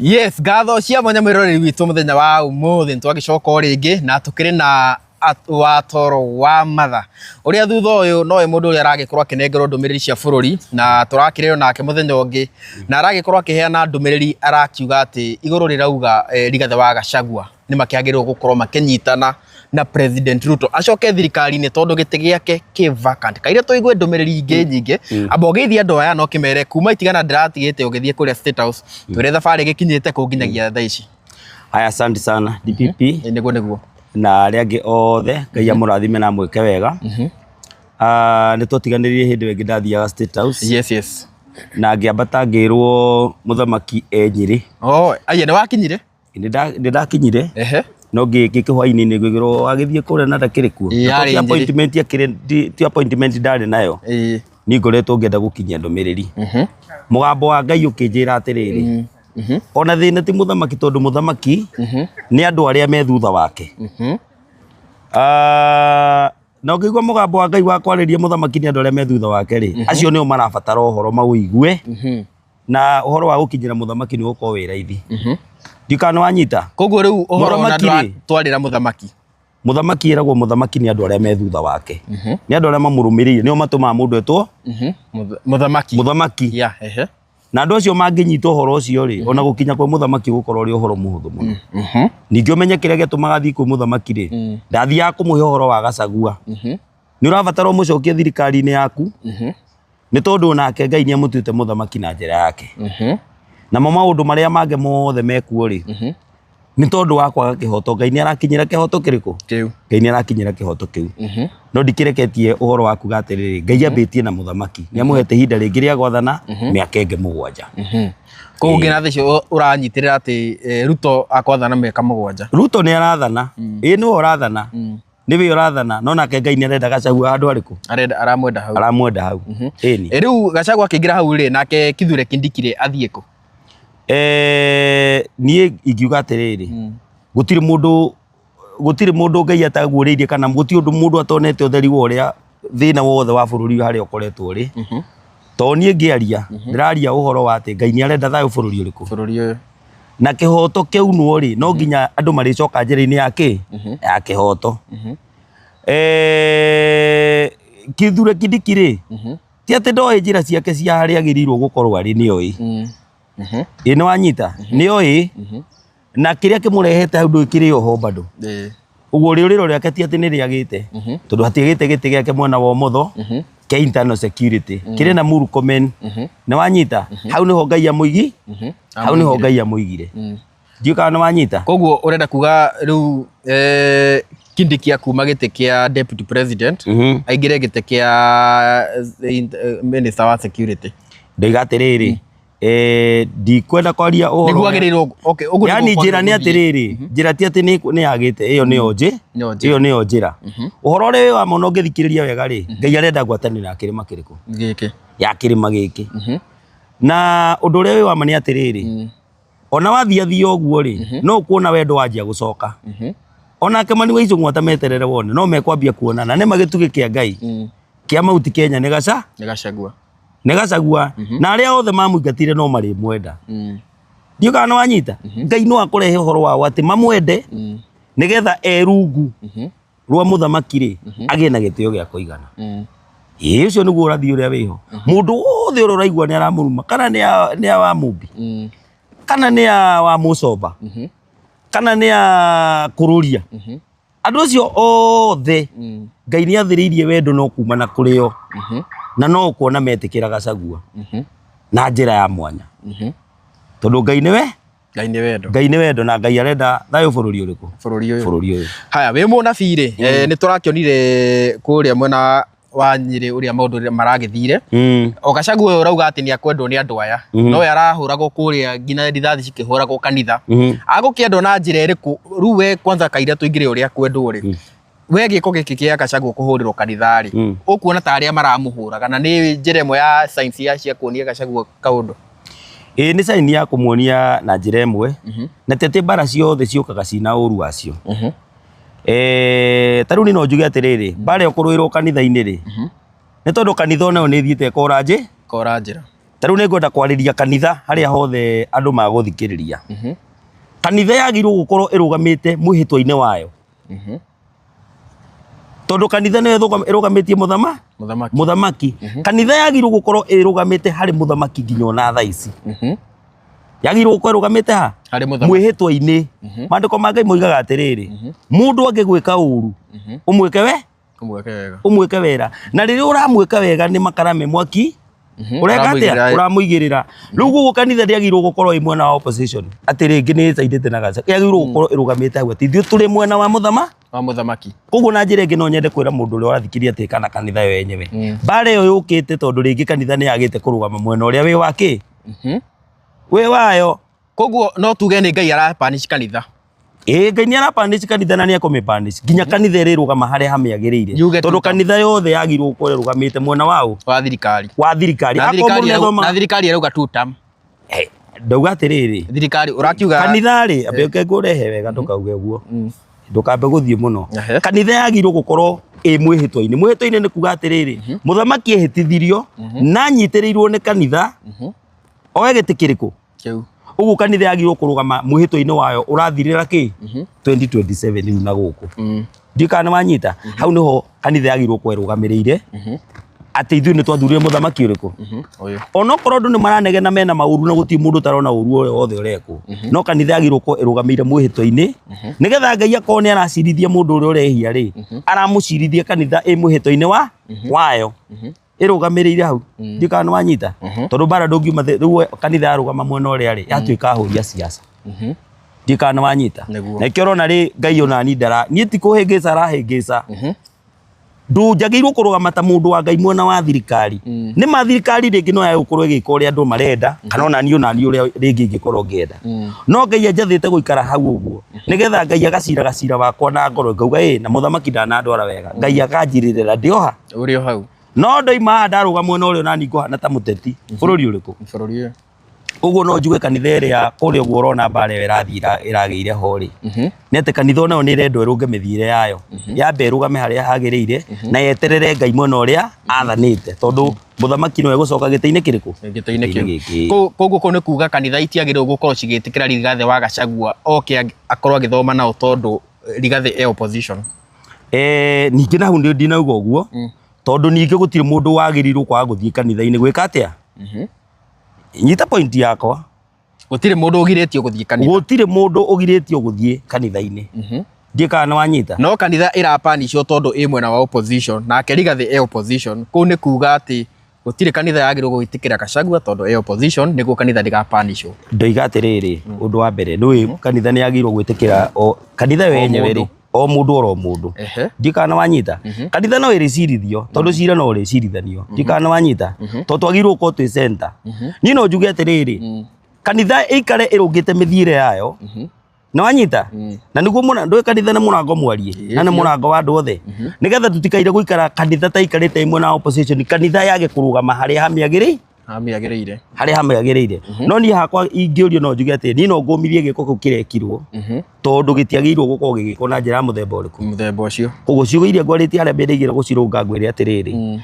Yes, ngatho cia mwanya mwĩroreri witũ mũthenya wa ũmũthĩ nĩ twagĩcoka o rĩngĩ na tũkĩrĩ na watoro wa matha ũrĩa thutha ũyũ nowe mũndũ ũrĩa aragĩkorwo akĩnengerwo ndũmĩrĩri cia bũrũri na tũrakĩrĩ nake mũthenya ũngĩ na aragĩkorwo akĩheana ndũmĩrĩri arakiuga atĩ igũrũ rĩrauga Rigathĩ wa Gachagua nĩ makĩagĩrĩirwo gũkorwo makĩnyitana na President Ruto acoke thirikari-inĩ tondũ gĩtĩ gĩake kĩ vacant. Kaire tũigue ndũmĩrĩri ingĩ nyingĩ, amba ũgeithie andũ aya na ũkĩmere kuma itigana ndĩratigĩte ũgĩthiĩ kũrĩa State House twĩre thabarĩ ĩgĩkinyĩte kũ nginyagia thaa ici. Haya, asante sana DPP. Ĩ, Nĩguo nĩguo. Na arĩa angĩ othe, Ngai amũrathime na amwĩke wega. Ah, nĩ twatiganĩrire hĩndĩ ĩyo ĩngĩ ndathiaga State House. Yes. Na ngĩambata ngĩrwo mũthamaki e Nyĩrĩ. Oh, aya nĩ wakinyire? Nĩ ndakinyire. Ehe. No ngĩkĩ hwainĩ ngĩrwo agĩthiĩ kũrĩa na ndakĩrĩ kuo. Ĩ, Na yarĩ ti Nyĩrĩ. appointment akĩrĩ ti appointment ndarĩ nayo. Ĩ. Niĩ ngoretwo ngĩenda gũkinyia ndũmĩrĩri. Mũgambo wa Ngai ũkĩnjĩra atĩrĩrĩ, ona thĩna ti mũthamaki tondũ mũthamaki nĩ andũ arĩa me thutha wake. Ah, na ũngĩigua mũgambo wa Ngai wa kwarĩria mũthamaki nĩ andũ arĩa me thutha wake rĩ, acio nĩo marabatara ũhoro maũigue na ũhoro wa gũkinyĩra mũthamaki nĩ ũgũkorwo wĩ raithi. Ndiũĩ kana nĩ wanyita. Koguo rĩu ũhoro ona Mũthamaki rĩ, ndũratwarĩra mũthamaki. Mũthamaki eragwo mũthamaki nĩ andũ arĩa me thutha wake. Nĩ andũ arĩa mamũrũmĩrĩire, nĩo matũmaga mũndũ etwo Mũthamaki. Mũthamaki. Yeah, ehe. Na andũ acio mangĩnyita ũhoro ũcio rĩ, ona gũkinya kwĩ mũthamaki gũkorwo ũrĩ ũhoro mũhũthũ mũno. Ningĩ ũmenye kĩrĩa gĩatũmaga athiĩ kwĩ mũthamaki rĩ, ndathiaga kũmũhe ũhoro wa Gachagua. Nĩ ũrabatara ũmũcokie thirikari-inĩ yaku, nĩ tondũ onake Ngai nĩ amũtuĩte mũthamaki na njĩra yake. Namo maũndũ marĩa mangĩ mothe mekuo rĩ, nĩ tondũ wa kwaga kĩhoto. Ngai nĩ arakinyĩra kĩhoto kĩrĩkũ? Kĩu. Ngai nĩ arakinyĩra kĩhoto kĩu. No ndikĩreketie ũhoro wa kuga atĩrĩrĩ, Ngai ambĩtie na mũthamaki, nĩ amũhete ihinda rĩngĩ rĩa gwathana mĩaka ĩngĩ 7. Koguo nginya thaa icio ũranyitĩrĩra atĩ Ruto akwathana mĩaka 7. Ruto nĩ arathana, ĩĩ nĩwe ũrathana, nĩwe ũrathana, no nake Ngai nĩ arenda Gachagua handũ harĩkũ? Arenda, aramwenda hau. Aramwenda hau. Ĩni. Rĩu Gachagua akĩingĩra hau rĩ, nake Kithure Kindiki rĩ athiĩ kũ? Niĩ ingiuga atĩrĩrĩ, gũtirĩ mũndũ gũtirĩ mũndũ Ngai ataguũrĩirie kana gũtirĩ ũndũ mũndũ atonete ũtheri wa ũrĩa thĩna wothe wa bũrũri harĩa ũkoretwo ũrĩ. Tondũ niĩ ngĩaria, ndĩraria ũhoro wa atĩ Ngai nĩ arenda thayũ bũrũri ũrĩkũ? Bũrũri ũyũ. Na kĩhoto kĩaunwo rĩ, no nginya andũ marĩcoka njĩra-inĩ ya kĩ? Ya kĩhoto. Kithure Kindiki rĩ, ti atĩ ndoĩ njĩra ciake cia harĩa agĩrĩirwo gũkorwo arĩ, nĩoĩ. Ĩ nĩ wanyita? Nĩoĩ. Na kĩrĩa kĩmũrehete hau ndũĩ kĩrĩ oho bado. Ũguo rĩũrĩro rĩake ti atĩ nĩ rĩagĩte, tondũ hatiagĩte gĩtĩ gĩake mwena wa ũmotho kĩa internal security kĩrĩ na Murkomen. Nĩ wanyita? Hau nĩho Ngai amũigi, hau nĩho Ngai amũigire. Ndiũĩ kana nĩ wanyita? Koguo ũrenda kuga rĩu Kindiki akuma gĩtĩ kĩa deputy president aingĩre gĩtĩ kĩa minister wa security. Ndoiga atĩrĩrĩ, ndikwenda kwaria ũhoro Nĩguo agĩrĩirwo, okay, ũguo Yani nĩguo njĩra nĩ kwagĩrĩirwo gũthiĩ. atĩrĩrĩ, njĩra ti atĩ nĩ yagĩte, ĩyo nĩyo Nĩyo njĩra. ĩyo nĩyo njĩra. Ũhoro ũrĩa wĩ wa ma na ũngĩthikĩrĩria wega rĩ, Ngai arenda ngwatanĩro ya kĩrĩma kĩrĩkũ? Gĩkĩ. Ya kĩrĩma gĩkĩ. Na ũndũ ũrĩa wĩ wa ma nĩ atĩrĩrĩ, ona wathiathia ũguo rĩ, no ũkuona wendo wanjia gũcoka. Onake Mani wa Icũng'wa ta meterere wone, no mekwambia kuonana. Nĩ ma gĩtugĩ kĩa Ngai kĩa Mount Kenya nĩ gaca? Nĩ Gachagua. Nĩ Gachagua. Na arĩa othe mamũingatire no marĩmwenda. Ndiũĩ kana nĩ wanyita? Ngai no akũrehe ũhoro wao atĩ mamwende nĩgetha e rungu rwa mũthamaki rĩ, agĩe na gĩtĩo gĩa kũigana. Ĩĩ ũcio nĩguo ũrathi ũrĩa wĩho. Mũndũ wothe ũrĩa ũraigua nĩ aramũruma, kana nĩ a wa Mũmbi, kana nĩ a wa Mũcomba, kana nĩ a Kũrũria. Andũ acio othe Ngai nĩ athĩrĩirie wendo no kumana kũrĩ o, na no ũkuona metĩkĩra Gachagua na njĩra ya mwanya, tondũ Ngai nĩwe Ngai nĩ wendo. Ngai nĩ wendo na Ngai arenda thayũ bũrũri ũrĩkũ? Bũrũri ũyũ. Bũrũri ũyũ. Haya, wĩ mũnabii rĩ, nĩ tũrakĩonire kũrĩa mwena wa Nyĩrĩ ũrĩa maũndũ maragĩthire. O Gachagua ũyũ ũrauga atĩ nĩ akwendwo nĩ andũ aya, no we arahũragwo kũrĩa nginya rithathi cikĩhũragwo kanitha. Agũkĩendwo na njĩra ĩrĩkũ? Rĩu we kwanza kaira tũingĩre ũrĩa akwendwo rĩ, we gĩko gĩkĩ kĩa Gachagua kũhũrĩrwo kanitha rĩ, ũkuona ta arĩa maramũhũraga na nĩ njĩra ĩmwe ya science ya cia kuonia Gachagua kaũndũ? Ĩĩ nĩ sign ya kũmuonia na njĩra ĩmwe, na ti atĩ mbara ciothe ciũkaga ciĩna ũru wacio. Ta rĩu niĩ no njuge atĩrĩrĩ, mbara ĩyo kũrũĩrwo kanitha-inĩ rĩ, nĩ tondũ kanitha onayo nĩ ĩthiĩte ĩkora Kora njĩra. Ta Ta rĩu nĩ ngwenda kwarĩria kanitha harĩa hothe andũ magũthikĩrĩria. Kanitha yagĩrĩirwo gũkorwo ĩrũgamĩte mwĩhĩtwa-inĩ wayo. Tondũ kanitha nĩyo ĩrũgamĩtie mũthama Mũthamaki. Mũthamaki. Kanitha yagĩrĩirwo gũkorwo ĩrũgamĩte harĩ mũthamaki nginya ona thaa ici. Yagĩrĩirwo gũkorwo ĩrũgamĩte ha? Harĩ mũthamaki. Mwĩhĩtwa-inĩ. Maandĩko ma Ngai moigaga atĩrĩrĩ, mũndũ angĩgwĩka ũru, ũmwĩke we Ũmwĩke wega. Ũmwĩke wega. Na rĩrĩa ũramwĩka wega nĩ makara me mwaki. Ũreka atĩa? Ũramũigĩrĩra. Ũramũigĩrĩra. Rĩu gũkũ kanitha ndĩagĩrĩirwo gũkorwo ĩ mwena wa opposition atĩ rĩngĩ nĩ ĩcaidĩte na Gachagua. Yagĩrĩirwo gũkorwo ĩrũgamĩte hau atĩ ithuĩ tũrĩ mwena wa mũthama Wa mũthamaki. Koguo na njĩra ĩngĩ no nyende kwĩra mũndũ ũrĩa ũrathikĩrĩria atĩ kana kanitha yo yenyewe, mbara ĩyo yũkĩte tondũ rĩngĩ kanitha nĩ yagĩte kũrũgama mwena ũrĩa wĩ wa kĩ wĩ wayo. Koguo no tuge nĩ Ngai arapanish kanitha. Ĩĩ, Ngai nĩ arapanish kanitha na nĩ ekũmĩpanish nginya kanitha ĩrĩrũgama harĩa hamĩagĩrĩire. Yuge tondũ tuta. Kanitha yothe yagĩrĩirwo gũkorwo ĩrũgamĩte mwena waũ? Wa thirikari. Wa thirikari. Na Akorwo thirikari mũndũ ĩrauga- nĩathoma- na thirikari ĩrauga two term. Eh, ndauga atĩrĩrĩ, Thirikari ũrakiuga kanitha rĩ, ambe ũke ngũrehe wega ndũkauge ũguo, ndũkambe gũthiĩ mũno. Kanitha yagĩrĩirwo gũkorwo ĩ mwĩhĩtwa-inĩ. Mwĩhĩtwa-inĩ nĩ kuga atĩrĩrĩ, mũthamaki ehĩtithirio na anyitĩrĩirwo nĩ kanitha oe gĩtĩ kĩrĩkũ? Kĩu. Ũguo kanitha yagĩrĩirwo kũrũgama mwĩhĩtwa-inĩ wayo ũrathirĩra kĩ? 2027 rĩu na gũkũ. Ndiũĩ kana nĩ wanyita. Hau nĩho kanitha yagĩrĩirwo gũkorwo ĩrũgamĩrĩire atĩ ithuĩ nĩ twathurire mũthamaki ũrĩkũ? Ũyũ. Onokorwo andũ nĩ maranegena mena maũru na gũtirĩ mũndũ ũtarona ũru ũrĩa wothe ũrekwo, no kanitha yagĩrĩirwo gũkorwo ĩrũgamĩire mwĩhĩtwa-inĩ nĩgetha Ngai akorwo nĩ aracirithia mũndũ ũrĩa ũrehia rĩ, aramũcirithia kanitha ĩ mwĩhĩtwa-inĩ wa wayo ĩrũgamĩrĩire hau. Ndiũĩ kana nĩ wanyita, tondũ mbara ndũngiuma rĩu kanitha yarũgama mwena ũrĩa rĩ, yatuĩka ahũri a siasa. Ndiũĩ kana nĩ wanyita. Nĩguo. Na nĩkĩo ũrona rĩ, Ngai ona niĩ ndara niĩ ti kũhĩngĩca arahĩngĩca. Ndũnjagĩrĩirwo kũrũgama ta mũndũ wa Ngai mwena wa thirikari. Nĩ ma thirikari rĩngĩ no yage gũkorwo ĩgĩka ũrĩa andũ marenda kana ona niĩ ũrĩa rĩngĩ ingĩkorwo ngĩenda, no Ngai anjathĩte gũikara hau ũguo nĩgetha Ngai agaciraga cira wakwa na ngoro ngauga ĩ na mũthamaki ndanandwara wega, Ngai akanjirĩrĩra ndĩ o ha. Ũrĩ o hau. No ndoima haha ndarũga mwena ũrĩa onani ngũhana ta mũteti bũrũri ũrĩkũ? Bũrũri ũyũ. Ũguo no njuge kanitha ĩrĩa kũrĩa ũguo ũrona mbara ĩyo ĩrathiĩ ĩragĩire ho rĩ, nĩ atĩ kanitha onayo nĩ ĩrendwo ĩrũnge mĩthiĩre yayo, yambe ĩrũgame harĩa hagĩrĩire na yeterere Ngai mwena ũrĩa athanĩte, tondũ mũthamaki no egũcoka gĩtĩ-inĩ kĩrĩkũ? Gĩtĩ-inĩ kĩu. Gĩkĩ. Koguo kũu nĩ kuga kanitha itiagĩrĩirwo gũkorwo cigĩtĩkĩra Rigathĩ wa Gachagua oke akorwo agĩthoma nao tondũ Rigathĩ e opposition. Eh, ningĩ na hau nĩ ndinauga ũguo, tondũ ningĩ gũtirĩ mũndũ wagĩrĩirwo kwaga gũthiĩ kanitha-inĩ gwĩka atĩa. Nyita point yakwa. Gũtirĩ mũndũ ũgirĩtio gũthiĩ kanitha. Gũtirĩ mũndũ ũgirĩtio gũthiĩ kanitha-inĩ. Ndiũĩ kana nĩ wanyita. No kanitha ĩrapanishwo tondũ ĩ mwena wa opposition nake Rigathĩ e opposition. Kũu nĩ kuga atĩ gũtirĩ kanitha yagĩrĩirwo gwĩtĩkĩra Gachagua tondũ e opposition nĩguo kanitha ndĩgapanishwo. Ndoiga atĩrĩrĩ, ũndũ wa mbere nĩũĩ kanitha nĩ yagĩrĩirwo gwĩtĩkĩra o kanitha yo yenyewe rĩ, o mũndũ oro mũndũ. Ndiũĩ kana nĩ wanyita. Kanitha no ĩrĩcirithio tondũ cira no ũrĩcirithanio. Ndiũĩ kana nĩ wanyita, tondũ twagĩrĩirwo gũkorwo twĩ center. Niĩ no njuge atĩrĩrĩ, kanitha ĩikare ĩrũngĩte mĩthiĩre yayo. Nĩ wanyita? Na nĩguo mũna ndũĩ kanitha nĩ mũrango mwariĩ na nĩ mũrango wa andũ othe, nĩgetha tũtikaire gũikara kanitha ta ikarĩte ĩmwe na opposition, kanitha yage kũrũgama harĩa hamĩagĩrĩire. Hamĩagĩrĩire. Harĩa hamĩagĩrĩire. No niĩ hakwa ingĩũrio no njuge atĩ niĩ no ngũmithie gĩko kĩu kĩrekirwo, tondũ gĩtiagĩrĩirwo gũkorwo gĩgĩkwo na njĩra ya mũthemba ũrĩkũ? Mũthemba ũcio. Koguo ciugo iria ngwarĩtie harĩa mbere igĩrĩ gũcirũnga, ngwĩre atĩrĩrĩ,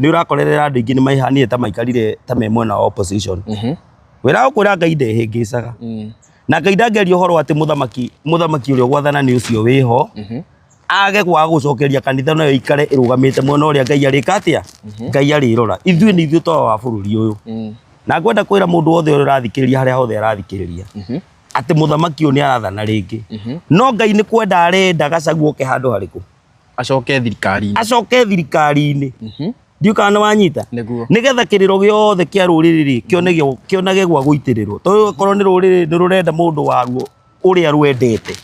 nĩ ũrakorerera andũ aingĩ nĩ maihanire ta maikarire ta me mwena wa opposition. Wĩra wa kwĩra Ngai ndehĩngĩcaga. Na Ngai ndangĩaria ũhoro atĩ mũthamaki ũrĩa ũgwathana nĩ ũcio wĩho, age kwaga gũcokeria kanitha nayo ikare ĩrũgamĩte mwena ũrĩa Ngai arĩka atĩa? Ngai arĩrora. Ithuĩ nĩ ithuĩ twawa wa bũrũri ũyũ. Na ngwenda kwĩra mũndũ wothe ũrĩa ũrathikĩrĩria harĩa hothe arathikĩrĩria atĩ mũthamaki ũyũ nĩ arathana rĩngĩ. No Ngai nĩ kwenda arenda Gachagua oke handũ harĩkũ? Acoke thirikari-inĩ. Acoke thirikari-inĩ. Ndiũĩ kana nĩ wanyita. Nĩguo. Nĩgetha kĩrĩro gĩothe kĩa rũrĩrĩ rĩ kĩonage gwa gũitĩrĩrwo, tondũ okorwo nĩ rũrĩrĩ nĩ rũrenda mũndũ waruo ũrĩa rwendete.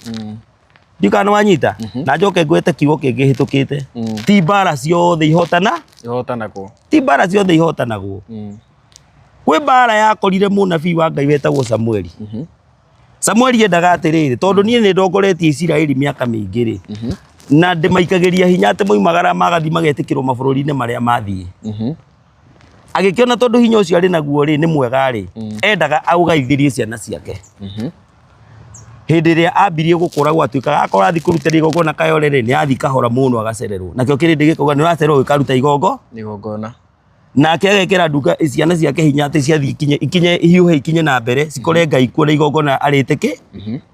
Ndiũĩ kana nĩ wanyita. Na njoke ngwete kiugo kĩngĩ hĩtũkĩte, ti mbara ciothe ihotana. Ihotanagwo. Ti mbara ciothe ihotanagwo. Kwĩ mbara yakorire mũnabii wa Ngai wetagwo Samueli. Samueli endaga atĩrĩrĩ, tondũ niĩ nĩ ndongoretie Isiraeli mĩaka mĩingĩ rĩ, na ndĩmaikagĩria hinya atĩ moimagara magathiĩ magetĩkĩrwo mabũrũri-inĩ marĩa mathiĩ. Agĩkĩona tondũ hinya ũcio arĩ naguo rĩ nĩ mwega rĩ, endaga aũgaithĩrie ciana ciake. Hĩndĩ ĩrĩa ambirie gũkũra gwatuĩkaga akorwo athiĩ kũrutĩra igongona Kayore rĩ, nĩ athiĩ kahora mũno agacererwo. Nakĩo kĩrĩndĩ gĩkauga nĩ ũracererwo ũgĩkaruta Igongona. Nake agekĩra nduga ciana ciake hinya atĩ ciathiĩ ikinye ikinye ihiũhe ikinye na mbere cikore Ngai kuo na igongona arĩte kĩ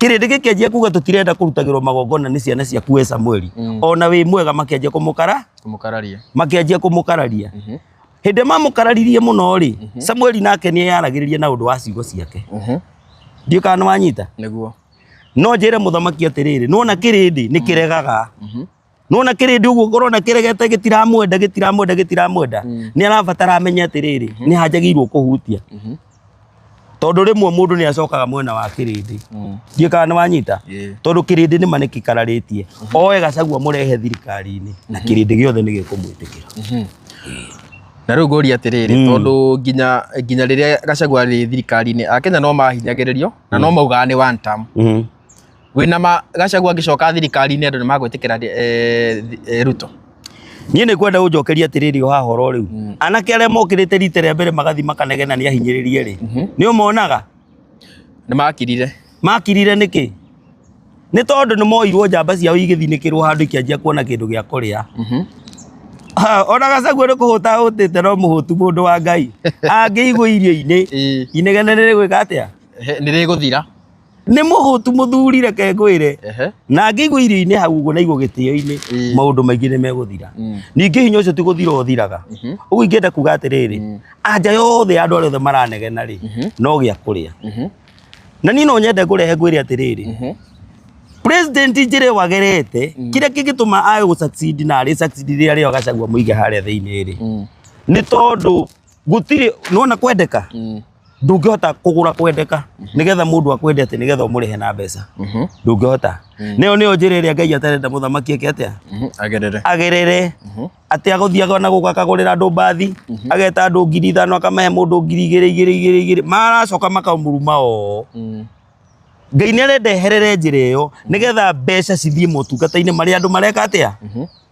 kĩrĩndĩ gĩkĩanjia kuga tũtirenda kũrutagĩrwo magongona nĩ ciana ciaku we Samueli ona wĩ mwega makĩanjia kũmũkara Kũmũkararia. Makĩanjia kũmũkararia. Hĩndĩ mamũkararirie mũno rĩ, Samueli nake nĩ eyaragĩrĩria na ũndũ wa ciugo ciake. Ndiũ kana nĩ wanyita. Nĩguo. No njĩre mũthamaki atĩrĩrĩ, nĩwona kĩrĩndĩ nĩ kĩregaga. Nona kĩrĩndĩ ũguo ũrona kĩregete gĩtiramwenda gĩtiramwenda gĩtiramwenda, nĩ arabatara amenye atĩrĩrĩ, nĩ hanjagĩirwo kũhutia, tondũ rĩmwe mũndũ nĩ acokaga mwena wa kĩrĩndĩ. Ndiũĩ kana nĩ wanyita. Tondũ kĩrĩndĩ nĩma nĩ kĩkararĩtie oe Gachagua mũrehe thirikari-inĩ na kĩrĩndĩ gĩothe nĩ gĩkũmwĩtĩkĩra. Na rĩu ngũria atĩrĩrĩ, tondũ nginya rĩrĩa Gachagua arĩ thirikari-inĩ, Akenya no mahinyagĩrĩrio na no maugaga nĩ one term. Wĩna ma Gachagua angĩcoka thirikari-inĩ andũ nĩ magwĩtĩkĩra Ruto? Niĩ nĩ kwenda ũnjokerie atĩrĩrĩ, o haha oro rĩu, anake arĩa mokĩrĩte rita rĩa mbere magathiĩ makanegena nĩ ahinyĩrĩrie rĩ, nĩ ũmonaga? Nĩ makirire. Makirire nĩkĩ? Nĩ tondũ nĩ moirwo njamba ciao igĩthinĩkĩrwo handũ ikĩanjia kuona kĩndũ gĩa kũrĩa. Ha, ona Gachagua nĩ kũhũta ahũtĩte, no mũhũtu mũndũ wa Ngai angĩigwo irio-inĩ, inegene nĩ rĩgwĩka atĩa? Nĩ rĩgũthira. Nĩ mũhũtu mũthuri, reke ngwĩre. Na angĩigwo irio-inĩ hau ũguo na igwo gĩtĩo-inĩ, maũndũ maingĩ nĩ megũthira. Ningĩ hinya ũcio ti gũthira ũthiraga. Ũguo ingĩenda kuga atĩrĩrĩ, anja yothe ya andũ arĩa othe maranegena rĩ, no gĩa kũrĩa. Na niĩ no nyende ngũrehe ngwĩre atĩrĩrĩ, president njĩra ĩyo agerete, kĩrĩa kĩngĩtũma age gũ succeed na arĩ succeed rĩrĩa rĩo Gachagua mũige harĩa thĩinĩ rĩ, nĩ tondũ gũtirĩ nĩwona kwendeka. Ndũngĩhota kũgũra kwendeka nĩgetha mũndũ akwende atĩ nĩgetha ũmũrĩhe na mbeca, ndũngĩhota. Nĩyo nĩyo njĩra ĩrĩa Ngai atarenda mũthamaki eke atĩa? Agerere. Agerere atĩ agũthiaga na gũkũ akagũrĩra andũ mbathi, ageta andũ 5,000, akamahe mũndũ 2,000 igĩrĩ igĩrĩ igĩrĩ, maracoka makamũruma o. Ngai nĩ arenda eherere njĩra ĩyo nĩgetha mbeca cithiĩ motungata-inĩ marĩa andũ mareka atĩa,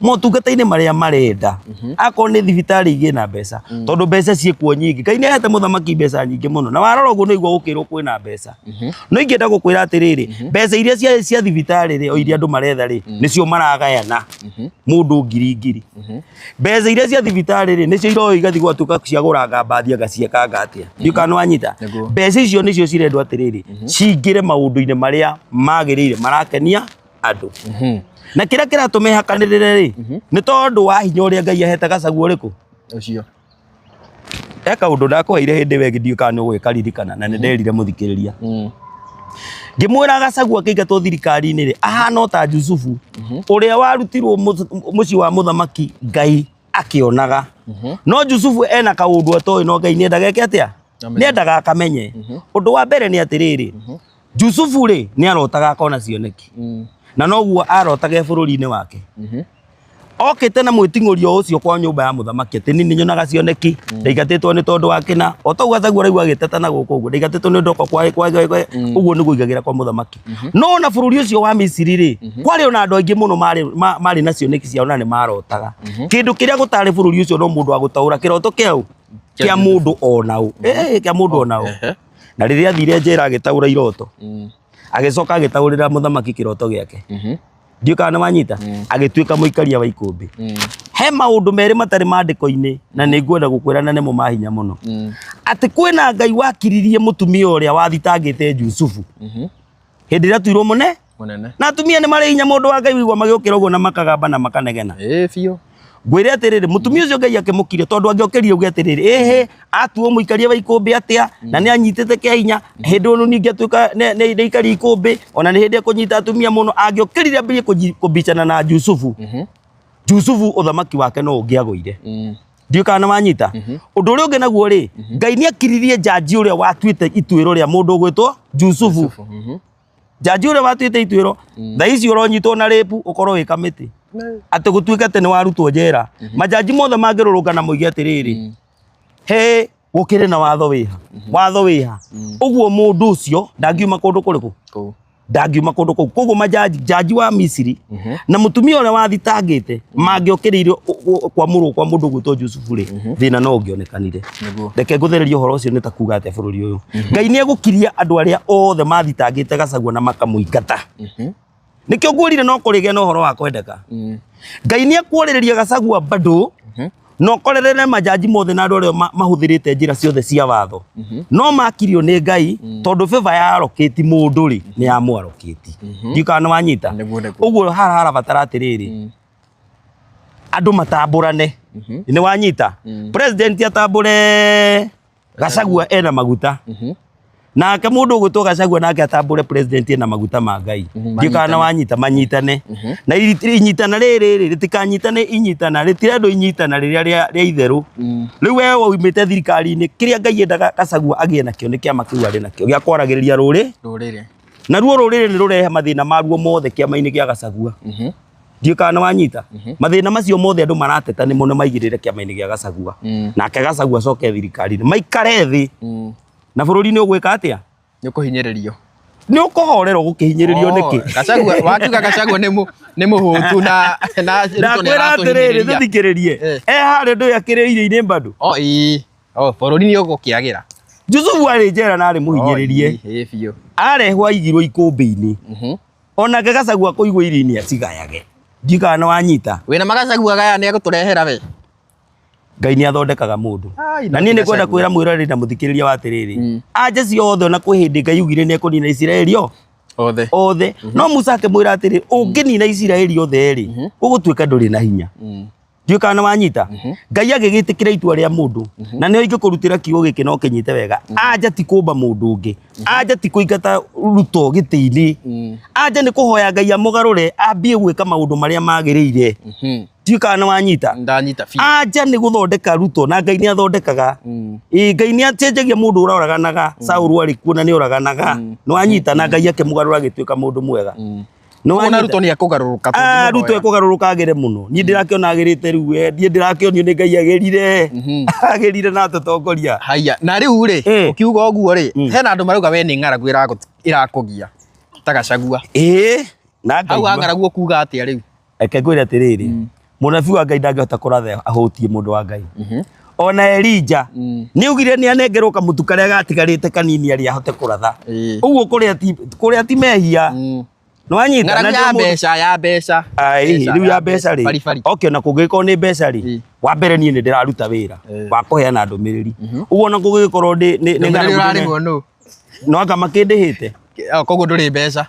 motungata-inĩ marĩa marenda. Akorwo nĩ thibitarĩ igĩe na mbeca, tondũ mbeca ciĩkuo nyingĩ. Ngai nĩ ahete mũthamaki mbeca nyingĩ mũno, na warora ũguo nĩ ũigua gũkĩrwo kwĩna mbeca. No ingĩenda gũkwĩra atĩrĩrĩ, mbeca iria cia thibitarĩ rĩ, o iria andũ maretha rĩ, nĩcio maragayana mũndũ ngiri ngiri. Mbeca iria cia thibitarĩ rĩ, nĩcio iroyo igathiĩ gwatuĩka cia gũranga mbathi anga ciekanga atĩa. Ndiũĩ kana nĩwanyita. Mbeca icio nĩcio cirendwo atĩrĩrĩ, cingĩre maũndũ-inĩ marĩa magĩrĩire marakenia andũ. Na kĩrĩa kĩratũma ĩhakanĩrĩre rĩ, nĩ tondũ wa hinya ũrĩa Ngai ahete Gachagua ũrĩkũ? Ũcio. He kaũndũ ndakũheire hĩndĩ ĩyo ĩngĩ, ndiũĩ kana nĩ ũgũgĩkaririkana, na nĩ nderire mũthikĩrĩria. Ngĩmwĩra Gachagua akĩingatwo thirikari-inĩ rĩ, ahana o ta Jusufu ũrĩa warutirwo mũciĩ wa mũthamaki Ngai akĩonaga. No Jusufu ena kaũndũ atoĩ, no Ngai nĩendaga eke atĩa? Nĩendaga akamenye. Ũndũ wa mbere nĩ atĩrĩrĩ, Jusufu rĩ, nĩ arotaga akona cioneki. Na noguo arotaga e bũrũri-inĩ wake. Okĩte na mwĩting'ũrio ũcio kwa nyũmba ya mũthamaki atĩ niĩ nĩnyonaga cioneki, ndaingatĩtwo nĩ tondũ wa kĩna, o ta ũguo Gachagua araigua agĩteta na gũkũ ũguo, ndaingatĩtwo nĩ ũndũ kwa kwa kwa ũguo nĩguo aigagĩra kwa mũthamaki. No ona bũrũri ũcio wa Misiri rĩ, kwarĩ ona andũ aingĩ mũno marĩ na cioneki ciao na nĩ marotaga. Kĩndũ kĩrĩa gũtarĩ bũrũri ũcio no mũndũ wa gũtaũra kĩroto kĩau kĩa mũndũ ona ũ. Kĩa mũndũ ona ũ. Na rĩrĩa athire njera agĩtaũra iroto, agĩcoka agĩtaũrĩra mũthamaki kĩroto gĩake. Ndiũĩ kana nĩ wanyita. Agĩtuĩka mũikaria wa ikũmbĩ. He maũndũ merĩ matarĩ maandĩko-inĩ na nĩ ngwenda gũkwĩra na nĩmo ma hinya mũno. Atĩ kwĩna Ngai wakiririe mũtumia ũrĩa wathitangĩte Jusufu hĩndĩ ĩrĩa atuirwo mũne Mũnene. Na atumia nĩ marĩ hinya, mũndũ wa Ngai, wĩigua magĩũkĩra ũguo na makagamba na makanegena. Ĩĩ biũ. Ngwĩre atĩrĩrĩ, mũtumia ũcio Ngai akĩmũkiria, tondũ angĩokĩrire uge atĩrĩrĩ, ĩhĩ atuo mũikaria wa ikũmbĩ atĩa na nĩ anyitĩte kĩa hinya hĩndĩ ĩno, ningĩ atuĩka nĩ aikaria ikũmbĩ, ona nĩ hĩndĩ ekũnyita atumia mũno, angĩokĩrire ambĩrĩrie kũbicana na Jusufu, Jusufu ũthamaki wake no ũngĩagũire. Ndiũĩ kana nĩ wanyita. Ũndũ ũrĩa ũngĩ naguo rĩ, Ngai nĩ akiririe njanji ũrĩa watuĩte ituĩro rĩa mũndũ ũgwĩtwo Jusufu. Njanji ũrĩa watuĩte ituĩro, thaa ici ũronyitwo na rĩpu ũkorwo wĩ kamĩtĩ atĩ gũtuĩke atĩ nĩ warutwo njera, majanji mothe mangĩrũrũngana moige atĩrĩrĩ, he gũkĩrĩ na watho wĩha, watho wĩha ũguo, mũndũ ũcio ndangiuma kũndũ kũrĩkũ? Kũu. Ndangiuma kũndũ kũu. Koguo majaji, jaji wa Misiri na mũtumia ũrĩa wathitangĩte mangĩokĩrĩire kwamũrwo kwa mũndũ gwĩtwo Jusufu rĩ, thĩna no ũngĩonekanire. Reke ngũthererie ũhoro ũcio nĩ ta kuga atĩa, bũrũri ũyũ Ngai nĩ egũkiria andũ arĩa othe mathitangĩte Gachagua na makamũingata. Nĩkĩo ngwĩrire no kũrĩgĩa na ũhoro wa kwendeka. Ngai nĩ ekwarĩrĩria Gachagua bado. Na ũkorerere majaji mothe na andũ arĩa mahũthĩrĩte njĩra ciothe cia watho, no makirio nĩ Ngai tondũ favor ya arokĩti mũndũ rĩ nĩ ya mũarokĩti. Ndiũĩ kana nĩ wanyita. Nĩguo, nĩguo. Ũguo haha harabatara atĩrĩrĩ, andũ matambũrane. Nĩ wanyita? President atambũre Gachagua ena maguta, nake mũndũ ũgwĩtwo Gachagua nake atambũre president ena maguta ma Ngai. Ndiũĩ kana nĩ wanyita. Manyitane na inyitana rĩrĩ rĩ rĩtikanyitane, inyitana rĩtirendwo, inyitana rĩrĩa rĩa itherũ. Rĩu we waumĩte thirikari-inĩ, kĩrĩa Ngai endaga Gachagua agĩe nakĩo nĩ kĩama kĩu arĩ nakĩo gĩa kwaragĩrĩria rũrĩ Rũrĩrĩ. Naruo rũrĩrĩ nĩ rũrehe mathĩna maruo mothe kĩama-inĩ gĩa Gachagua. Ndiũĩ kana nĩ wanyita. Mathĩna macio mothe andũ marateta nĩmo nĩ maigĩrĩre kĩama-inĩ gĩa Gachagua, nake Gachagua acoke thirikari-inĩ maikare thĩ. Na bũrũri nĩ ũgwĩka atĩa? Nĩ ũkũhinyĩrĩrio. Nĩ ũkũhorera ũgũkĩhinyĩrĩrio nĩkĩ? Gachagua, wakiuga Gachagua nĩ mũhũtu na Ruto nĩ Ndakwĩra atĩrĩrĩ, aratũhinyĩrĩria. tũthikĩrĩrie. E harĩa ndũĩ akĩrĩ irio-inĩ bado. O ĩĩ. O bũrũri nĩ ũgũkĩagĩra. Jusufu arĩ njera na arĩ mũhinyĩrĩrie. Ĩĩ biũ. Arehwo aigirwo ikũmbĩ-inĩ. Onake Gachagua kũigwo irio-inĩ acigayage. Ndiũĩ kana nĩ wanyita. Wĩna magacagua gaya nĩ egũtũrehera we. Ngai nĩ athondekaga mũndũ. Ai, Na niĩ nĩ kwenda Gachagua. kwĩra mwĩroreri na mũthikĩrĩria wa atĩrĩrĩ, anja ciothe ona kwĩ hĩndĩ Ngai augire nĩ ekũnina Isiraeli o Othe. Othe, no Musa akĩmwĩra atĩrĩ, ũngĩnina Isiraeli othe rĩ, ũgũtuĩka ndũrĩ na hinya. Ndiũĩ kana nĩ wanyita. Ngai agĩgĩtĩkĩra itua rĩa mũndũ, na nĩo ingĩkũrutĩra kiugo gĩkĩ no kĩnyite wega. Anja ti kũmba mũndũ ũngĩ, anja ti kũingata Ruto gĩtĩ-inĩ, anja nĩ kũhoya Ngai amũgarũre ambie gwĩka maũndũ marĩa magĩrĩire. Ndiũĩ kana nĩ wanyita. Ndanyita biũ. Anja nĩ gũthondeka Ruto, na Ngai nĩ athondekaga. Ĩĩ, Ngai nĩ acenjagia mũndũ ũroraganaga. Saũlũ arĩ kuo na nĩ oraganaga, nĩ wanyita? Na Ngai akĩmũgarũra agĩtuĩka mũndũ mwega. Nĩ Ona wanyita? Ruto nĩ ekũgarũrũka. Ah, Ruto ekũgarũrũka agĩre mũno. Niĩ ndĩrakĩona agĩrĩte rĩu, niĩ ndĩrakĩonio nĩ Ngai agĩrire, agĩrire na atũtongoria. Haya, na rĩu rĩ, ũkiuga ũguo rĩ, hena andũ marauga we nĩ ng'aragu ĩrakũgia ta Gachagua. Ĩĩ, na Hau ngaigua. ha ng'aragu ũkuga atĩa rĩu? Reke ngwĩre atĩrĩrĩ, mũnabii wa Ngai ndangĩhota kũratha ahũtie mũndũ wa Ngai. Ona Elija nĩ augire nĩ anengerwo kamũtu karĩa gatigarĩte kanini arĩa ahote kũratha. Ũguo kũrĩa ti mehia. Nĩ wanyita? Na Ng'aragu ndio ya mũndũ- mbeca, ya mbeca. Ai, Mbeca, rĩu ya mbeca rĩ, Baribari. okay, ona kũngĩgĩkorwo nĩ mbeca rĩ, wa mbere niĩ nĩ ndĩraruta wĩra wa kũheana ndũmĩrĩri. Ũguo ona kũngĩgĩkorwo nĩ Ndũmĩrĩri ng'aragu ũrarĩhwo nũ? no anga makĩndĩhĩte. Oh, koguo ndũrĩ mbeca.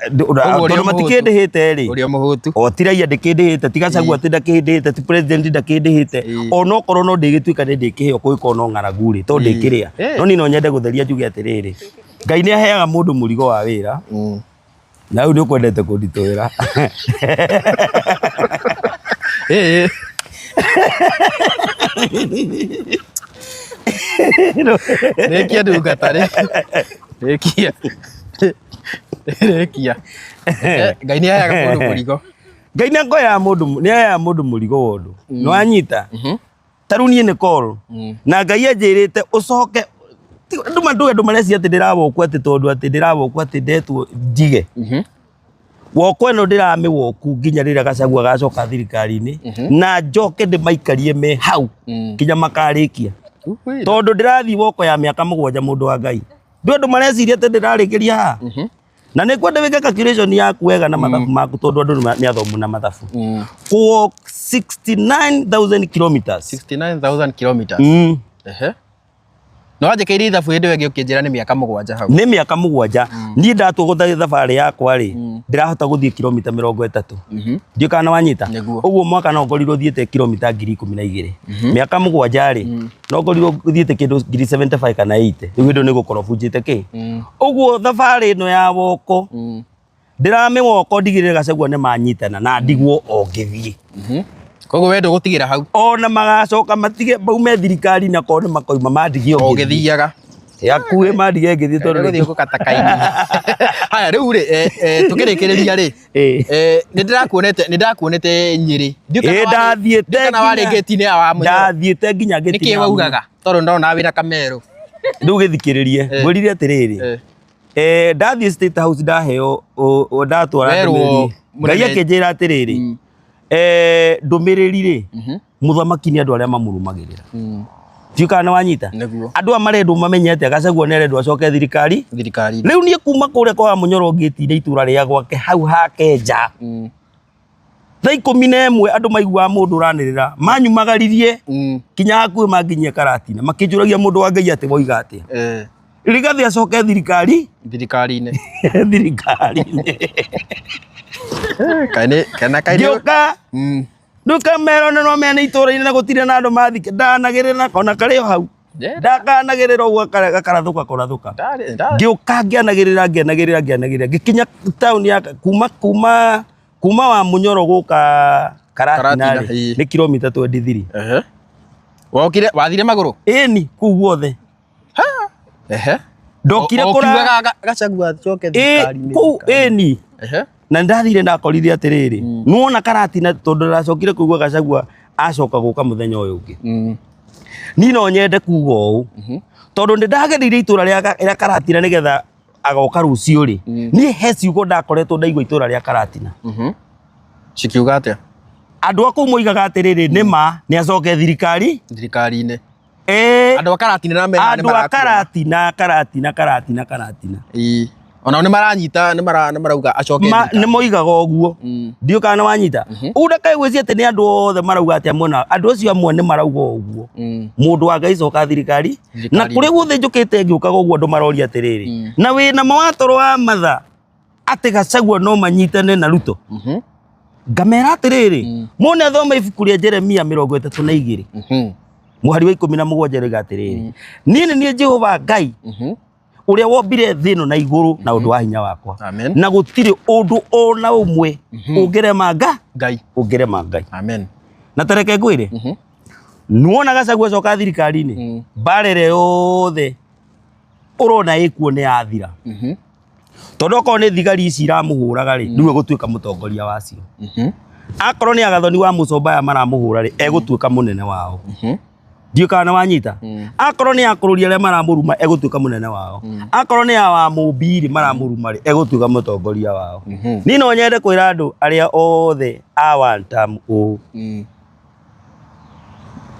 Ũguo ũrĩ Tondũ o mũhũtu. matikĩndĩhĩte rĩ, Ũrĩ o mũhũtu. O ti raia ndĩkĩndĩhĩte, ti Gachagua atĩ ndakĩndĩhĩte, ti president ndakĩndĩhĩte. Ona okorwo no ndĩgĩtuĩka nĩ ndĩkĩheo kũngĩkorwo no ng'aragu rĩ, to ndĩkĩrĩa. No niĩ no nyende gũtheria njuge atĩrĩrĩ, Ngai nĩ aheaga mũndũ mũrigo wa wĩra, na rĩu nĩ ũkwendete kũnditũĩra. Ĩĩ. Rĩkia ndungata rĩ. Rĩkia. Rĩkia. Ngai nĩ aheaga mũndũ mũrigo. Ngai nĩ akoyaga mũndũ, nĩ aheaga mũndũ mũrigo wa ũndũ. Nĩ wanyita? Ta rĩu niĩ nĩ call na Ngai anjĩrĩte ũcoke andũ mandũe, andũ mareciria atĩ ndĩrawokwo, atĩ tondũ atĩ ndĩrawokwo atĩ ndetwo njige woko ĩno, ndĩramĩwoku nginya rĩrĩa Gachagua agacoka thirikari-inĩ, na njoke ndĩmaikarie me hau nginya makarĩkia, tondũ ndĩrathiĩ woko ya mĩaka 7. Mũndũ wa Ngai, ndũ andũ mareciria atĩ ndĩrarĩkĩria haha, na nĩ kwenda wĩke calculation yaku wega na mathabu maku, tondũ andũ nĩ athomu na mathabu. Kũwalk 69,000 kilometers. 69,000 kilometers. Ehe. No wanjĩkĩire ithabu hĩndĩ ĩyo ĩngĩ ũkĩnjĩra nĩ mĩaka 7 hau. Nĩ mĩaka 7. Niĩ ndatua gũthiĩ thabarĩ yakwa rĩ, ndĩrahota gũthiĩ kilomita 30. Ndiũĩ kana wanyita. Nĩguo. Ũguo mwaka no ngorirwo thiĩte kilomita 12,000. Mĩaka 7 rĩ, no ngorirwo thiĩte kĩndũ 75,000 kana 80. Rĩu hĩndĩ ĩyo nĩ gũkorwo bunjĩte kĩ. Ũguo thabarĩ ĩno ya woko, ndĩramĩwoko ndigĩrĩre Gachagua nĩ manyitana na ndigwo o ngĩthiĩ. Koguo we ndũgũtigĩra hau. Ona magacoka matige maume thirikari na korwo nĩ makoima mandigie o O ngĩthiĩ. ũgĩthiaga. Hakuhĩ mandige ngĩthiĩ tondũ Gũthiĩ gũkata kaini. Haya rĩu rĩ, tũkĩrĩkĩrĩria rĩ, nĩ ndĩrakuonete Nyĩrĩ. Ndiũĩ kana Ĩĩ, ndathiĩte ndiũĩ kana warĩ ngĩti-inĩ ya Wamunyoro. Ndathiĩte nginya ngĩti. Nĩkĩ waugaga? Tondũ ndona wĩna kamerũ. Rĩu gĩthikĩrĩrie, ngwĩrire atĩrĩrĩ, ndathiĩ State House ndaheo ndatwara Werwo ndũmĩrĩri, Ngai mũnene. akĩnjĩra atĩrĩrĩ, ndũmĩrĩri rĩ, mũthamaki nĩ andũ arĩa mamũrũmagĩrĩra. Ndiũĩ kana nĩ wanyita. Nĩguo. Andũ aya marendwo mamenye atĩa Gachagua nĩ arendwo acoke thirikari. Thirikari. Rĩu niĩ kuma kũrĩa kwa Munyoro ngĩti-inĩ itũra rĩa gwake hau hake nja. Thaa 11 andũ maiguaga mũndũ ũranĩrĩra manyumagaririe kinya hakuhĩ manginyie Karatina, makĩnjũragia mũndũ wa Ngai atĩ woiga atĩa. Rigathi acoke thirikari Thirikari-inĩ. Thirikari-inĩ. Kaĩ nĩ kana kaĩ nĩ Ngĩũka ndukamera ona no mene itũra-inĩ na gũtirĩ na andũ mathike ndanagĩrĩra ona karĩ o hau. Ndakanagĩrĩra ũguo gakarathũka kũrathũka. Ndarĩ ndarĩ. Ngĩũka ngĩanagĩrĩra ngĩanagĩrĩra ngĩanagĩrĩra ngĩkinya taũni ya kuma kuma kuma wa Munyoro gũka Karatina Karatina, rĩ ĩĩ. nĩ kilomita 23. Wokire wathire magũrũ? Ĩni kũu guothe. Ndokire O- kũra ũkiugaga Gachagua acoke ĩ thirikari-inĩ. kũu ĩni na nĩndathire ndakorire atĩrĩrĩ, nĩwona Karatina tondũ ndacokire kũigua Gachagua acoka gũka mũthenya ũyũ ũngĩ. Niĩ no nyende kuga ũũ tondũ nĩndagereire itũra rĩa Karatina nĩgetha agoka rũciũ rĩ, niĩ he ciugo ndakoretwo ndaigua itũra rĩa Karatina. Cikiuga atĩa? Andũ a kũu moigaga atĩrĩrĩ, nĩma nĩ acoke thirikari Thirikari-inĩ. Ĩĩ. Andũ a Karatina na mena Andũ a Karatina Karatina Karatina Karatina. Ĩĩ. Onao nĩ maranyita nĩ mara nĩ marauga acoke Ma, thirikari. nĩ moigaga ũguo. Ndiũ kana nĩ wanyita. Ũguo ndakae gwĩciria atĩ nĩ andũ othe marauga atĩ amwe na andũ acio amwe nĩ marauga ũguo. Mũndũ wa Ngai coka thirikari. Na Thirikari-inĩ. kũrĩa guothe njũkĩte ngĩũkaga ũguo andũ maroria atĩrĩrĩ, na wĩna mawatoro wa matha atĩ Gachagua no manyitane na Ruto. Ngamera atĩrĩrĩ, mone thoma ibuku rĩa Jeremia 32 mũhari wa 17 rĩga atĩrĩrĩ, niĩ nĩ niĩ Jehova Ngai ũrĩa wombire thĩ ĩno na igũrũ na ũndũ wa hinya wakwa. Amen. Na gũtirĩ ũndũ ona ũmwe ũngĩrema nga Ngai. ũngĩrema Ngai. Amen. Na tareke ngwĩre, nĩwona Gachagua acoka thirikari-inĩ, mbara ĩrĩa yothe ũrona ĩkuo nĩ yathira. Tondũ okorwo nĩ thigari ici iramũhũraga rĩ, rĩu egũtuĩka mũtongoria wacio. Akorwo nĩ Agathoni wa Mũcomba aya maramũhũra rĩ, egũtuĩka mũnene wao. Ndiũĩ kana nĩ wanyita. Akorwo nĩ akũrũri arĩa maramũruma egũtuĩka mũnene wao. Akorwo nĩ a Wamũmbi rĩ maramũruma rĩ, egũtuĩka mũtongoria wao. Niĩ no nyende kwĩra andũ arĩa othe a one term ũũ,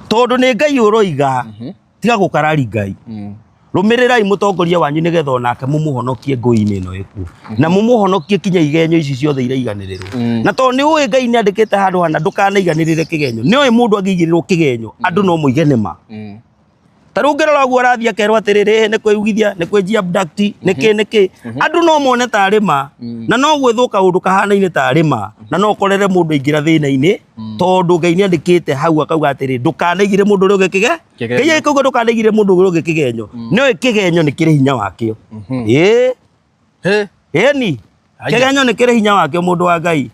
tondũ nĩ Ngai ũroiga, tiga gũkarari Ngai. Rũmĩrĩrai mũtongoria wanyu nĩgetha onake mũmũhonokie ngũi-inĩ ĩno ĩkuo, na mũmũhonokie kinya igenyo ici ciothe iraiganĩrĩrwo. Na tondũ nĩ ũĩ Ngai nĩ andĩkĩte handũ hana ndũkanaiganĩrĩre kĩgenyo, nĩ ũĩ mũndũ angĩigĩrĩrwo kĩgenyo andũ no moige nĩ ma. Ta rĩu ũngĩrora ũguo arathiĩ akerwo atĩrĩrĩ, ĩhĩ nĩ kwĩigithia, nĩ kwĩnjia abduct, nĩkĩ nĩkĩ, andũ no mone tarĩ ma, na no gwĩthwo kaũndũ kahanaine tarĩ ma, na no ũkorere mũndũ aingĩra thĩna-inĩ, tondũ Ngai nĩ andĩkĩte hau akauga atĩrĩ, ndũkanaigĩre mũndũ ũrĩa ũngĩ kĩge Kĩgenyo. Ngai agĩkauga ndũkanaigĩre mũndũ ũrĩa ũngĩ kĩgenyo, nĩoĩ kĩgenyo nĩ kĩrĩ hinya wakĩo. Ĩĩ. Hĩ. Ĩni. Haiya. Kĩgenyo nĩ kĩrĩ hinya wakĩo mũndũ wa Ngai.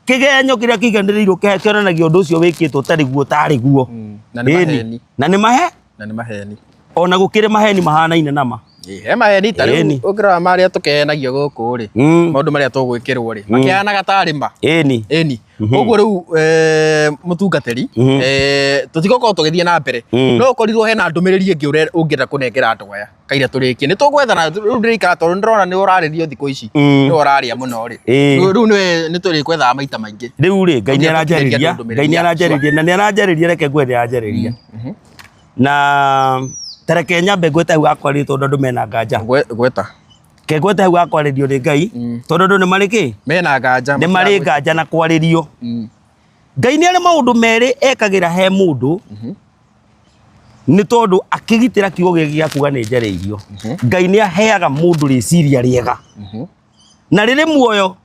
Kĩgenyo kĩrĩa kĩiganĩrĩirwo kĩonanagia ũndũ ũcio wĩkĩtwo ũtarĩ guo tarĩ guo. Na nĩ Ĩni. maheni. Na nĩ mahe Na nĩ maheni. Ona gũkĩrĩ maheni mahanaine na ma. Ĩĩ, he maheni ta rĩu Ĩni. ũngĩrora marĩa tũkehenagio gũkũ rĩ, maũndũ marĩa tũgwĩkĩrwo rĩ, makĩhanaga tarĩ ma. Ĩni. Ĩni. Ũguo rĩu mũtungatĩri, tũtigũkorwo tũgĩthiĩ na mbere, no ũkorirwo hena ndũmĩrĩri ĩngĩ ũngĩenda kũnengera andũ aya kaira tũrĩkie. Nĩ tũgwethana rĩu ndĩraikara tondũ nĩndĩrona nĩ ũrarĩrio thikũ ici, nĩ ũrarĩa mũno rĩ. Rĩu nĩ tũrĩkwethaga maita maingĩ. Rĩu rĩ, Ngai nĩ Ũngĩenda aranjarĩria, kũnengera Ngai nĩ aranjarĩria, na nĩ aranjarĩria, reke ngwĩre nĩ aranjarĩria. Na tareke nyambe ngwete hau hakwarĩrio tondũ andũ mena nganja. Gweta. Ke ngwete hau hakwarĩrio nĩ Ngai, tondũ andũ nĩ marĩ kĩ? Mena nganja. Nĩ marĩ nganja na kwarĩrio. Ngai nĩ arĩ maũndũ merĩ ekagĩra he mũndũ, nĩ tondũ akĩgitĩra kiugo gĩake gĩa kuga nĩ njarĩirio. Ngai nĩ aheaga mũndũ rĩciria rĩega. Na rĩrĩ muoyo.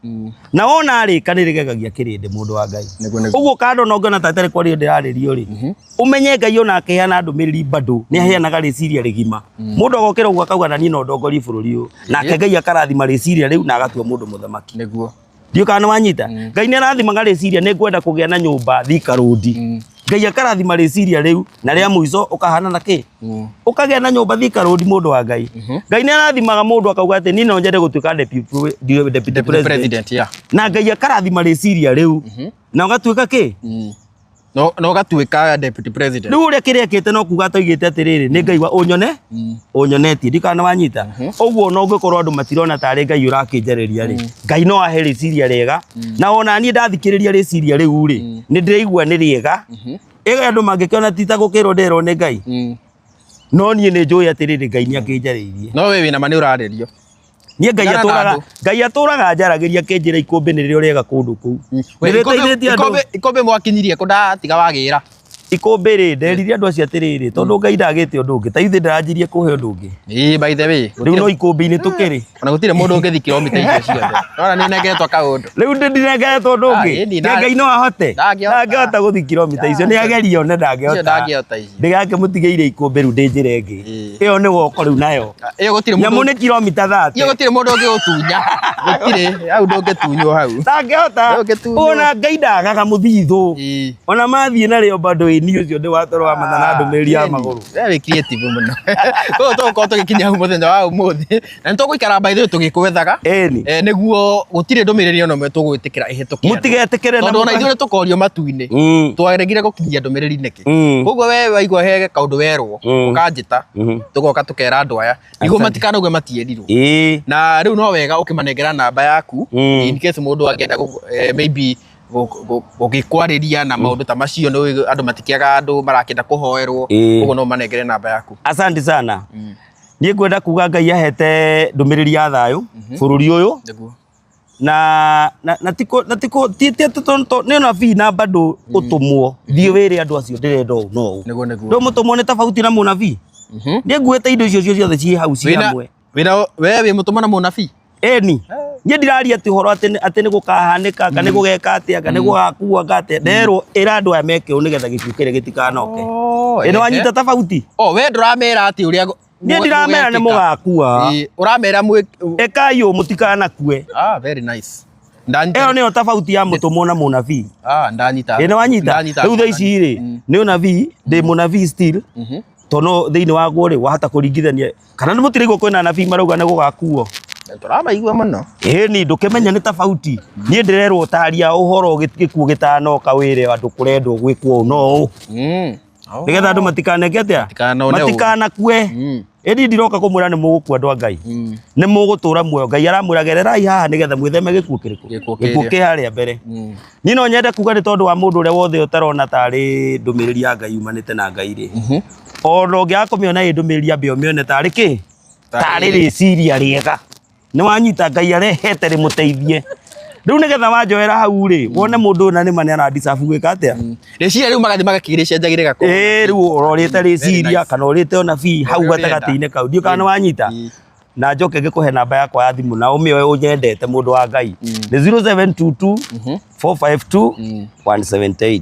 Na wona arĩka nĩ rĩgegagia kĩrĩndĩ mũndũ wa Ngai. Nĩguo, nĩguo. Ũguo kando na ũngĩona ta itarĩ kwario ndĩrarĩrio rĩ, ũmenye Ngai ona akĩheana ndũmĩrĩri bado nĩ aheanaga rĩciria rĩgima. Mũndũ agokĩra ũguo akauga na niĩ no ndongorie bũrũri ũyũ. Nake Ngai akarathima rĩciria rĩu na agatua mũndũ mũthamaki. Nĩguo. Ndiũĩ kana nĩ wanyita. Ngai nĩ arathimaga rĩciria nĩ ngwenda kũgĩa na nyũmba Thika Road. Ngai akarathima rĩciria rĩu na rĩa mũico ũkahana na kĩ? Ũkagĩa na nyũmba Thika Road mũndũ wa Ngai. Ngai nĩ arathimaga mũndũ akauga atĩ niĩ no nyende gũtuĩka deputy Deputy president. president, yeah. Na Ngai akarathima rĩciria rĩu na ũgatuĩka kĩ? No no ũgatuĩka deputy president. Rĩu ũrĩa kĩrĩa ekĩte no kuga atoigĩte atĩrĩrĩ, nĩ Ngai wa ũnyone ũnyonetie, ndikana nĩ wanyita. Ũguo ona ũngĩkorwo andũ matirona tarĩ Ngai ũrakĩnjarĩria rĩ, Ngai no ahe rĩciria rĩega, na ona niĩ ndathikĩrĩria rĩciria rĩu rĩ, nĩ ndĩraigua nĩ rĩega. Ĩga andũ mangĩkĩona ti ta gũkĩrwo ndĩrwo nĩ Ngai, no niĩ nĩ njũĩ atĩrĩrĩ, Ngai nĩ akĩnjarĩirie. No we wĩna ma nĩ ũrarĩrio. Niĩ Ngai Tigana na atũraga andũ. Ngai atũraga njaragĩria akĩnjĩra ikũmbĩ nĩrĩo rĩega kũndũ kũu. We, Nĩrĩteithĩtie andũ. Ikũmbĩ mwakinyirie kũ ndatiga wagĩra? Ikũmbĩ rĩ, nderire andũ acio atĩrĩrĩ, tondũ Ngai ndagĩte ũndũ ũngĩ, ta ithuĩ ndaranjirie kũhe ũndũ ũngĩ. Ĩĩ, by the way, Rĩu no ikũmbĩ-inĩ tũkĩrĩ. Ona gũtirĩ mũndũ ũngĩthi kilomita icio ciothe. Nona nĩ nengeretwo kaũndũ. Rĩu ndĩ ndinengeretwo ũndũ Ah, ũngĩ. ĩni, Nĩ Ngai no ahote. Ndangĩhota. Ndangĩhota gũthiĩ kilomita icio, nĩ agerie one Icio ndangĩhota. ndangĩhota icio. Ndĩgakĩmũtigĩire ikũmbĩ rĩu ndĩ njĩra ĩngĩ. Ĩĩ. Ĩyo nĩ woko rĩu nayo. Ĩyo gũtirĩ Nyamũ mũndũ nĩ kilomita 30. Ĩyo gũtirĩ mũndũ ũngĩgũtunya. Gũtirĩ, hau ndũngĩtunywo hau. Ndangĩhota. Ndũngĩtunywo. Ona Ngai ndagaga mũthithũ. Ĩĩ. Ona mathiĩ narĩo bado ĩni ũcio ndĩ watoro wa matha na ndũmĩrĩri ya magũrũ. We wĩ creative mũno. Koguo tũgũkorwo tũgĩkinya hau mũthenya wa ũmũthĩ. Na nĩ tũgũikara by the way tũgĩkwethaga. Ĩni. Nĩguo gũtirĩ ndũmĩrĩri ona ĩmwe tũgwĩtĩkĩra ĩhĩtũke. andũ. Mũtigetĩkĩre na Tondũ ona ithuĩ nĩ tũkorio matu-inĩ. Twaregire gũkinyia ndũmĩrĩri nĩkĩ? Koguo we waigua he kaũndũ werwo, ũkanjĩta, tũgoka tũkera andũ aya. Nĩguo Asante. matikanauge matierirwo. Ĩĩ. Na rĩu no wega ũkĩmanengera namba yaku in case mũndũ angĩenda maybe gũgĩkwarĩria na maũndũ ta macio, nĩ andũ matikĩaga andũ marakĩenda kũhoerwo, Ĩĩ. koguo no manengere namba yaku. Asante sana. Niĩ ngwenda kuga Ngai ahete ndũmĩrĩri ya thayũ bũrũri ũyũ. Nĩguo. Na na na tiko na tiko ti ti ti to to nĩ nabii na bado ũtũmwo thiĩ wĩre andũ acio ndĩrenda ũũ no ũũ. Nĩguo, nĩguo. Rĩu mũtũmwo nĩ tofauti na mũnabii. Niĩ nguĩte indo icio ciothe ciĩ hau ciĩ Wĩna hamwe. wĩna we wĩ mũtũmwo na mũnabii? Ĩni. Niĩ ndiraria atĩ ũhoro atĩ atĩ nĩ gũkahanĩka kana nĩ gũgeka atĩa kana nĩ gũgakua anga atĩa. Nderwo ĩra andũ aya meke ũũ nĩgetha gĩkuũ kĩrĩa gĩtikanoke. Oh, Ĩ nĩ wanyita tofauti? Oh, we ndũramera atĩ ũrĩa Niĩ ndiramera nĩ mũgekĩka. mũgakua. Ĩĩ, ũramera mwĩ Ĩkai ũũ mũtikanakue. Ah, very nice. Ndanyita. Ĩyo nĩyo tofauti ya mũtũmwo na mũnabii. Ah, ndanyita. Ĩ nĩ wanyita? Ndanyita. Rĩu thaa ici rĩ, nĩ ũnabii, ndĩ mũnabii still. Tondũ thĩinĩ waguo rĩ, wahota kũringithania kana nĩ mũtiraigua kwĩna anabii marauga nĩ gũgakuo. Tũramaigua mũno. Ĩni ndũkĩmenya nĩ tofauti. Niĩ ndĩrerwo taria ũhoro gĩkuũ gĩtanoka wĩre andũ kũrendwo gwĩkwo ũũ no ũũ. Nĩgetha andũ matikaneke atĩa? Matikanone ũũru. Matikanakue. Ĩni ndiroka kũmwĩra nĩ mũgũkua andũ a Ngai. Nĩ mũgũtũra muoyo. Ngai aramwĩra gererai haha nĩgetha mwĩtheme gĩkuũ kĩrĩkũ? Gĩkuũ Gĩkuũ kĩrĩa. kĩ harĩa mbere. Niĩ no nyende kuga nĩ tondũ wa mũndũ ũrĩa wothe ũtarona tarĩ ndũmĩrĩri ya Ngai yumanĩte na Ngai rĩ. Ona ũngĩaga kũmĩona ĩ ndũmĩrĩri ambe ũmĩone tarĩ kĩ? Tarĩ rĩciria rĩega. Nĩ wanyita Ngai arehete rĩmũteithie. Rĩu nĩgetha wanjoera hau rĩ, wone mũndũ ũyũ na nĩma nĩ ara deserve gwĩka atĩa? Rĩciria rĩu magathiĩ magakĩrĩcenjagia rĩgakorwo. Ĩĩ rĩu ũrorĩte rĩciria nice. kana ũrĩte ũnabii hau Ũrĩa ũrenda. gatagatĩ-inĩ kau. Ndiũĩ kana nĩ wanyita? Na njoke ngĩkũhe namba yakwa ya thimũ na ũmĩoe ũnyendete mũndũ wa Ngai. Nĩ 0722 452 178.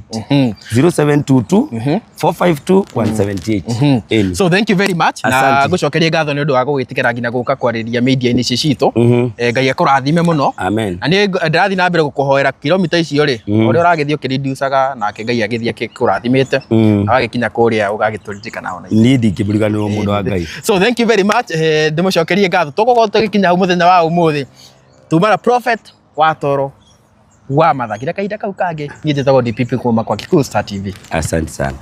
0722 452 178. Ĩni. So thank you very much na Asante. ngũcokerie ngatho nĩ ũndũ wa gũgĩtĩkĩra nginya gũka kwarĩria media-inĩ ici citũ. Ngai akũrathime mũno. Amen. Na niĩ ndĩrathiĩ na mbere gũkũhoera kilomita icio rĩ, ũrĩa ũragĩthiĩ ũkĩrindiucaga nake Ngai agĩthiĩ akĩkũrathimĩte, agagĩkinya kũrĩa ũgagĩtũririkana ona ithuĩ. Niĩ ndingĩmũriganĩrwo mũndũ wa Ngai. So thank you very much. Ndĩmũcokerie ngatho. Tũgũkorwo tũgĩkinya hau mũthenya wa ũmũthĩ. Tuma na prophet wa toro wa matha nginya kahinda kau kangĩ. Niĩ njĩtagwo DPP kuma kwa Kikuyu Star TV. Asante sana.